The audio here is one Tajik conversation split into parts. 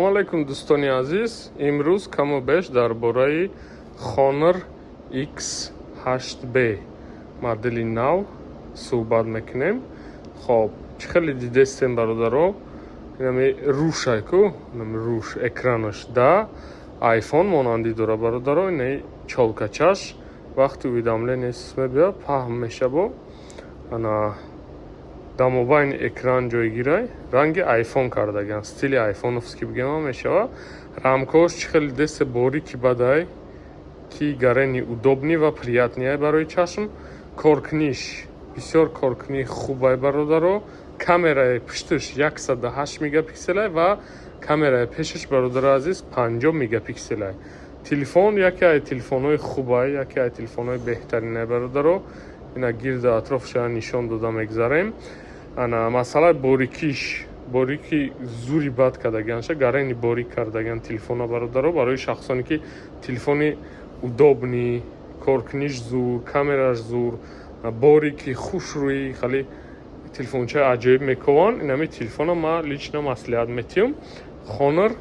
Салому алайкум, дӯстони азиз. Имрӯз каму беш дар бораи Honor X8b модели нав суҳбат мекунем. Хоб, чӣ хеле дидестем, бародаро, инами рӯшай ку, инами рӯш экранаш да iPhone монандӣ дора, бародаро. Инаи чолкачаш вақти уведомление мебиёд, паҳн мешабо. Ана дар мобайни экран ҷойгирай, ранги iPhone кардаган, стили айфоновский бигема мешава. Рамкаош чӣ хеле десте, борики бадай, ки гарени удобный ва приятный барои чашм. Коркуниш бисёр коркунии хубай, бародаро. Камераи пушташ 108 мегапикселай ва камераи пешаш, бародари азиз, 50 мегапикселай. Телефон яке ай телефонҳои хубай, яке ай телефонҳои беҳтаринай, бародаро. Ина гирду атрофша нишон дода мегзарем. Ана масъалаи борикиш, борики зури бад кардагианша, гарени борик кардагиан телефона, бародаро. Барои шахсоне ки телефони удобный, коркуниш зур, камераш зур, борики хушрӯи, хеле телефончаи аҷоиб мекованд, инами телефона ман лично маслиҳат метиҳам. Honor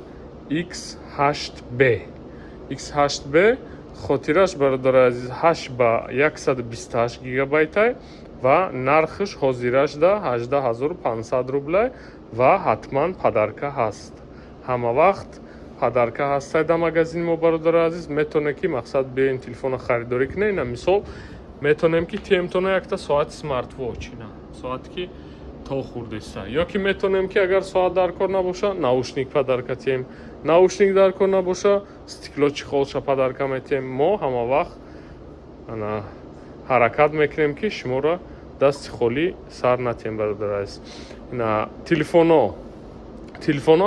X8b, X8b хотираш, бародари азиз, 8 ба 128 гигабайтай ва нархш ҳозирашда 18 500 рублай ва ҳатман подарка ҳаст. Ҳама вақт подарка ҳастай дар магазини мо, бародари азиз. Метавонед ки, мақсад, биёен, телефона харидорӣ кунед. Ина мисол, метавонем ки тиемтона якта соати смартвоч, ина соате ки то хурдеста, ё ки метавонем ки, агар соат дар кор набоша, наушник подарка тием, наушник дар кор набоша, стекло чехолша подарка метиҳем. Мо ҳама вақт ана ҳаракат мекунем, ки шуморо дасти холӣ сар натиҳем, бародари азиз. Ина телефонҳо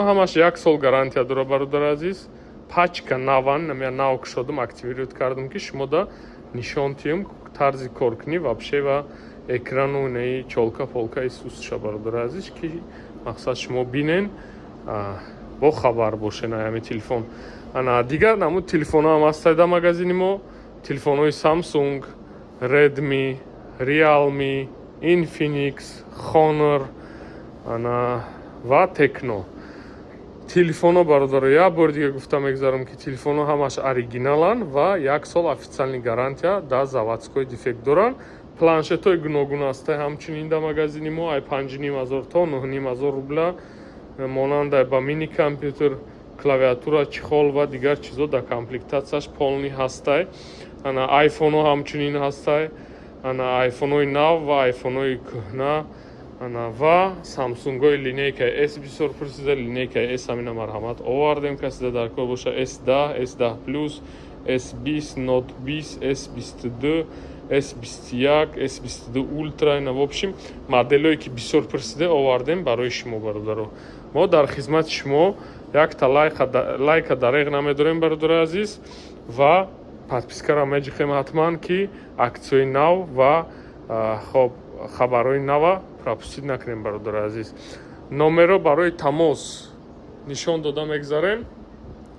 ҳамаш як сол гарантия дора, бародари азиз. Пачка наван, намя нав кушодам, активировать кардам, ки шумо да нишон тиҳам тарзи коркунӣ вообще ва экрану инаи чолка полка исусша, бародари азиз, ки мақсад шумо бинен, бо хабар бошен аями телефон. Ана дигар намуд телефонҳо ҳам ҳастанд дар магазини мо: телефонҳои Samsung, Redmi, Realme, Infinix, Honor ана ва Tecno. Телефонҳо, бародаро, як бори дига гуфта мегзарам, ки телефонҳо ҳамаш оригиналанд ва як сол официальный гарантия да заводской дефект доранд. Планшетҳои гуногун ҳастанд ҳамчунин дар магазини мо, ай 5,5 ҳазор то 9,5 ҳазор рубла, монанда ба мини компютер, клавиатура, чехол ва дигар чизо дар комплектатсияш полный ҳастай. Ана айфонҳо ҳамчунин ҳастай, ана айфонҳои нав ва айфонҳои кӯҳна, ана ва самсунгҳои линейкаи S. Бисёр пурсида, линейкаи S ҳамина марҳамат овардем, касида дар кор боша: S10, S10 плюс, S20, Note 20, S22, S21, S22 Ultra. Ина, в общем, моделҳое ки бисёр пурсида, овардем барои шумо, бародаро. Мо дар хизмати шумо. Якта лайка дареғ намедорем, бародари азиз, ва подпискаро меҷихем ҳатман, ки аксияи нав ва, хоб, хабарҳои нава пропустить накунем, бародари азиз. Номеро барои тамос нишон дода мегзарем.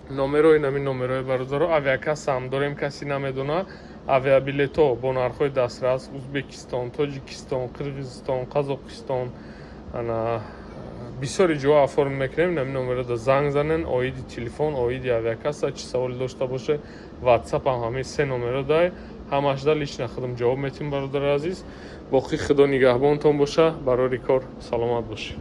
Номерои нами номерои, бародаро. Авиакасса ҳам дорем, касе намедона. Авиабилетҳо бо нархҳои дастрас: Узбекистон, Тоҷикистон, Қирғизистон, Қазоқистон, ана бисёри ҷоҳо оформ мекунем. Нами номерода занг занен, оиди телефон, оиди авиакасса чӣ саволе дошта боше. Ватсап ҳам ҳамаи се номеро дай, ҳамашда лично худам ҷавоб метиҳем, бародари азиз. Боқӣ Худо нигаҳбонтон боша. Барори кор, саломат бошед.